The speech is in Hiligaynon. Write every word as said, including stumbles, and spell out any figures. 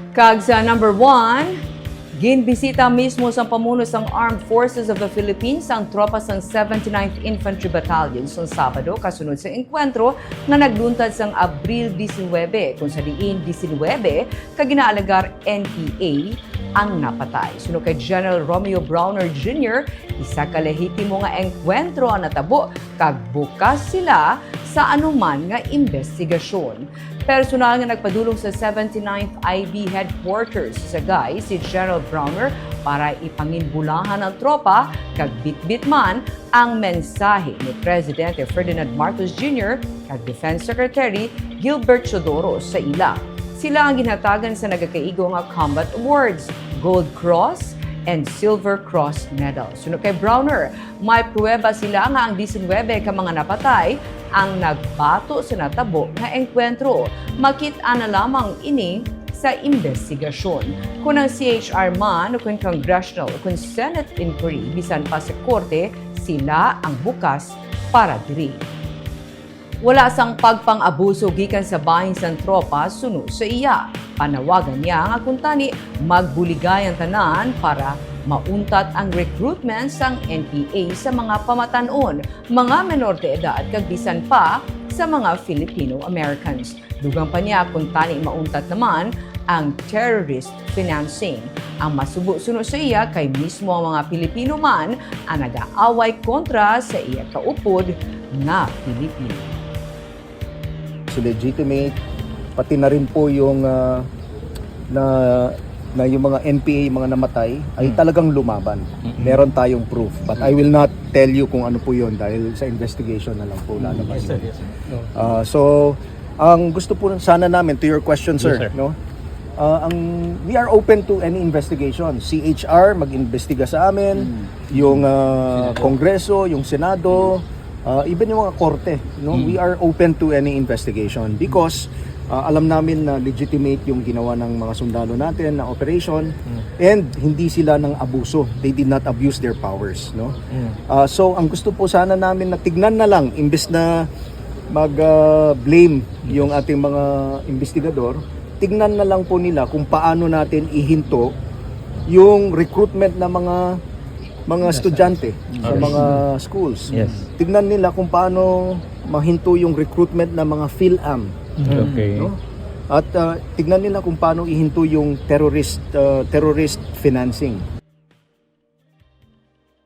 Kag sa number one, ginbisita mismo sang pamuno sang Armed Forces of the Philippines ang tropa sang seventy-ninth Infantry Battalion sang Sabado, kasunod sa engkwentro nga nagluntad sang Abril diecinuebe, kung sa diin diecinuebe ka ginaalegar N P A ang napatay. Suno kay General Romeo Browner Junior, isa ka lehitimo nga engkwentro ang natabo kag bukas sila sa anuman nga imbestigasyon. Personal nga nagpadulong sa seventy-ninth I B Headquarters sa Sagay si General Browner para ipanginbulahan ang tropa kag bitbit man ang mensahe ni Presidente Ferdinand Marcos Junior kag Defense Secretary Gilbert Teodoro sa ila. Sila ang ginhatagan sa nagakaigo nga combat awards, Gold Cross and Silver Cross Medal. Suno kay Browner, may pruweba sila nga ang diecinuebe ka mga napatay ang nagbato sa natabo nga engkwentro. Makit-an na lamang ini sa imbestigasyon. Kon ang C H R man, o kon congressional, o kon Senate inquiry, bisan pa sa korte, sila ang bukas para diri. Wala sang pagpang-abuso gikan sa bahin sang tropa suno sa iya. Panawagan niya nga kuntani magbuligay ang tanan para mauntat ang recruitment sang N P A sa mga pamatan-on, mga menor de edad, kag bisan pa sa mga Filipino-Americans. Dugang pa niya, kuntani mauntat naman ang terrorist financing. Ang masubo suno sa iya kay mismo ang mga Pilipino man ang nag-aaway kontra sa iya kaupod nga Pilipino. So legitimate, pati na rin po yung ah, na na yung mga N P A, mga namatay, ay Hmm. talagang lumaban. Mm-mm. Meron tayong proof, but I will not tell you kung ano po yun dahil sa investigation na lang po lalabas. Yes, sir. Yes, sir. Ah, so, ang gusto po sana namin, to your question, sir, Yes, sir. no? Ah, ang we are open to any investigation. C H R mag-imbestiga sa amin, yung ah, Kongreso, yung Senado, ah, even yung mga korte, no? Mm. We are open to any investigation because ah, alam namin na legitimate yung ginawa ng mga sundalo natin na operation and hindi sila nang abuso. They did not abuse their powers, no? Mm. Ah, so ang gusto po sana namin na tignan na lang imbes na mag ah, blame yung ating mga investigador, tignan na lang po nila kung paano natin ihinto yung recruitment ng mga mga estudyante sa mga schools. Yes. Tignan nila kung paano mahinto yung recruitment ng mga PhilAm, Okay. no? At ah, tignan nila kung paano ihinto yung terrorist ah, terrorist financing.